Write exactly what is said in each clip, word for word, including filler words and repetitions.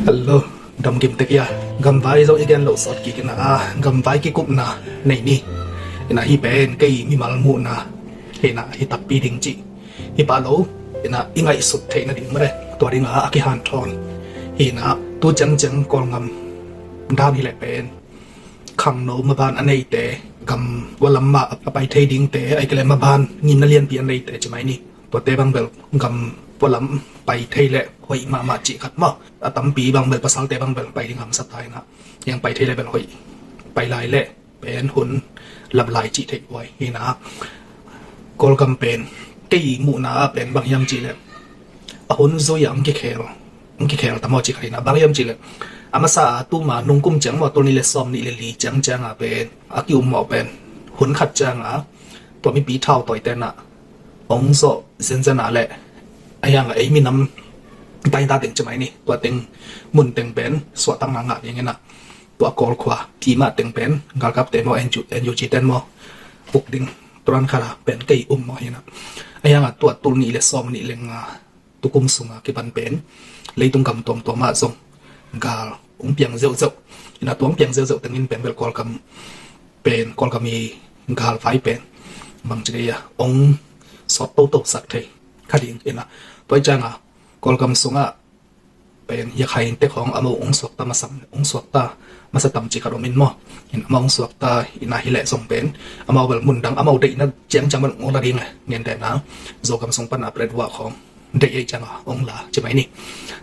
Hello, dam kim tek hia? Gamvai zong i gen lo sawt kik ina, gamvai kikupna nei ni. Ina, hih pen kei mimal muhna hi ina, hi takpi ding cih hi pah lo. Ina, i ngaihsut theih nading mah le tua dinga a kihanthawn hi ina, tu ciangciang Kawlgam dam hi leh pen khangno maban a neite, gam pualam mah a pai thei dingte, ahih kei leh maban ngimna lianpi a neite ci mai ni. Tuate bang bel gam pualam pai thei leh hoih mahmah cih khat maw. A tampi bang bel, pasalte bang bel pai ding hamsa ta ina, hiang pai thei leh bel hoih, pai lai leh pen hun lam lai cih theih huai hi ina. Kawlgam pen kei muhna ah pen bang hiam cih leh a hun zui a hong kikhel, hong kikhel ta maw cih khat hi ina. Bang hiam cih leh a masa a tuma nungkum ciang maw, tul nih le sawm nih le li ciangciang a pen a ki-um mawh pen hun khat ciang a tua mipi thautawite ina hong zawh zenzen a leh, a hiang a ei minam tainta teng ci mai ni, tua teng mun teng pen suahtakna ngah ding ina, tua Kawl khua kimah teng pen galkapte maw, N U G ten maw uk ding, turan khat a pen kei um mawh hi ina. A hiang a tua tul nih le sawm nih le nga tukum sunga kipan pen leitung gam tuamtuam ah zong gal hong piang zeuhzeuh ina, tua hong piang zeuhzeuh tengin pen bel Kawlgam pen, Kawlgam i galvai pen bangci dei a hong sawt toto sak thei kha ding ina. Tua hi ciang a Kawlgam sungah pen Yakhainte khawng amau hong suakta masam, hong suakta masa tam cih khat om in maw. Ina amau hong suakta ina hi leh zong pen amau bel mun dang amau deihna ciangciang bel hong la ding a, gentehna Zogam sung pan a Pletwa khawng deih ei ciang a hong la ci mai ni.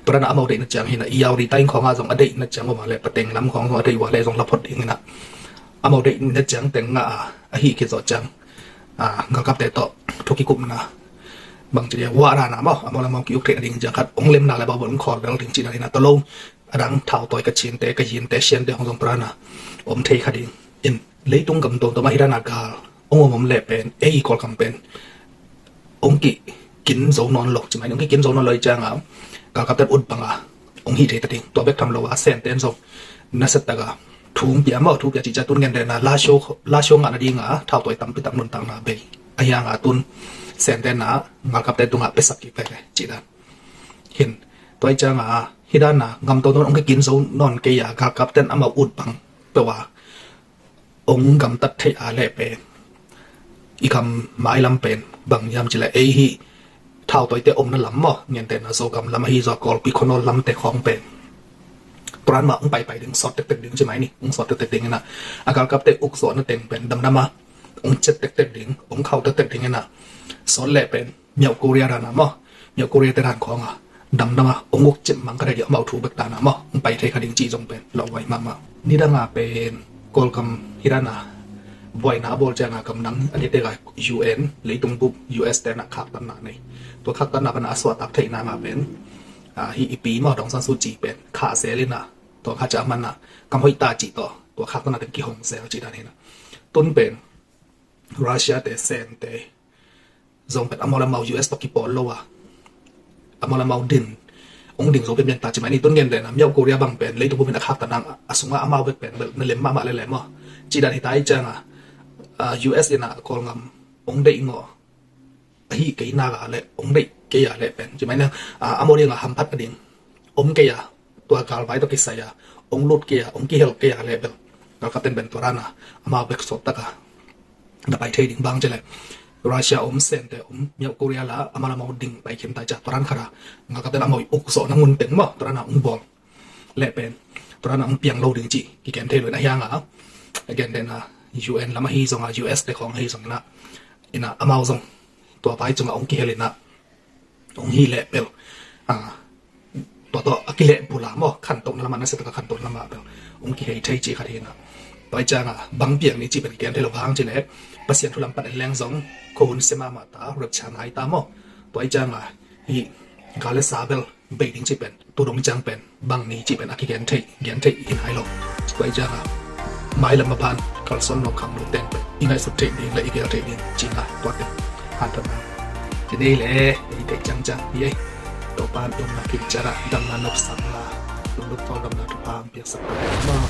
Tua dan a amau deihna ciang hi ina, i Yauri taing khawng a zong a deihna ciang om a leh, Pateng lam khawng zong a deih uh a leh zong la phot ding ina, amau deihna ciang teng ngah a, ahi kizawh ciang a, galkapte tawh thu kikupna bangci dei a, wah dan a maw, amau le amau ki-uk theih nading ciang khat hong lemna le bau bel hong khawl lel ding cih dan ina, tua lo a dang thautawi Kachinte, Kayinte, Siante hong zong tua dan a om thei kha ding in, leitung gam tuamtuam ah hi dan a gal hong om om leh pen ei Kawlgam pen hong kikin zo nawn lo ci mai ni, hong kikin zo nawn lo hi ciang a galkapte ut bang a hong hih thei ta ding. Tua bek tham lo a Sente in zong nasia tak a thu hong pia maw, thu pia cih ciang tun gentehna Lashio, Lashio ngah nading a thautawi tampi tak nuntakna bei, a hiang a tun Sente ina galkapte tungah piasak kik veve cih dan hi in. Tua hi ciang a hi dan a gam tuamtuam hong kikin zo nawn kei a, galkapte in amau ut bang peuh a hong gamtat theih a leh pen i gam mailam pen bang hiam cih leh ei hih thautawite omna lam maw, gentehna Zogam lam ahi zong a, Kawlpi, Khuanawl lamte khawng pen tua dan mah hong paipai ding, sawt tektek ding ci mai ni, hong sawt tektek ding ina, a galkapte ukzawhna teng pen damdam a hong ciat tektek ding, hong khauh tektek ding ina, sawt leh pen Myauk Korea dan a maw, Myauk Korea te dan khawng a damdam a hong uk cip mang ka dei ding, amau thu bek dan a maw hong pai thei kha ding cih zong pen lauhuai mahmah. Nidang a pen Kawlgam hi dan a buaina a bawl ciang a, gam dang a nite a U N, leitung bup U S te ina khaktanna nei. Tua khaktanna pan a suahtak theihna ngah pen, a, hih i pi maw, Daw Aung San Suu Kyi pen khah zel ina, tua kha ciang a man a kam hoih ta cih tawh tua khaktanna teng kihong zel cih dan hi ina. Tun pen Russia te, Sente zong pen amau le amau U S tawh kipawl lo a, amau le amau din, hong ding zo pianpian ta ci mai ni. Tun gentehna Myauk Korea bang pen leitung bup in a khaktan a, a sungah amau bek pen bel na lem mahmah lel e maw, cih dan hi ta hi ciang a, a, U S ina Kawlgam hong deih ngawh ahi kei nak a leh, hong deih kei a leh pen ci mai ni, a, amau ding a hamphat a ding om kei a, tua galvai tawh kisai a hong lut kei a, hong kihel kei a leh bel galkapte in tua dan a amau bek sawt tak a na pai thei ding, bang ci leh Russia om, Sente om, Myauk Korea la amau le amau ding pai khin ta hi ciang, tua dan khat a galkapte in amau i ukzawhna ngun teng maw, tua dan a hong bawl leh pen tua dan a hong piang lo ding cih kigen thei lo ina, a hiang a gentehna U N lam ahi zong a, U S te khawng ahi zong ina, ina amau zong tua vai cung a hong kihel ina, hong hih leh bel, a, tua tawh a kilehbulh a maw, khantohna lam ah, nasia tak a khantohna lam ah bel hong kihei thei cih khat hi ina. Tua hi ciang a bang piang ni cih pen kigen thei lo, bang ci leh Pasian thu lam pan en leng zong khuahun sia mahmah ta, rapture nai ta maw. Tua hi ciang a hih gal le sa bel bei ding cih pen, tu dong ciang pen bang ni cih pen a kigen thei, gen thei hi nai lo. Tua hi ciang a mailam maban kalsuan lo kham lo teng pen i ngaihsut theih ding le i gel theih ding cihna tua teng hanthawn na. Ci nei le, ei theih ciangciang hi ei. Topa in i omna kim ciat ah damna, nopsakna, lungdam, thawldamna thupha hong piaksak ta hen maw.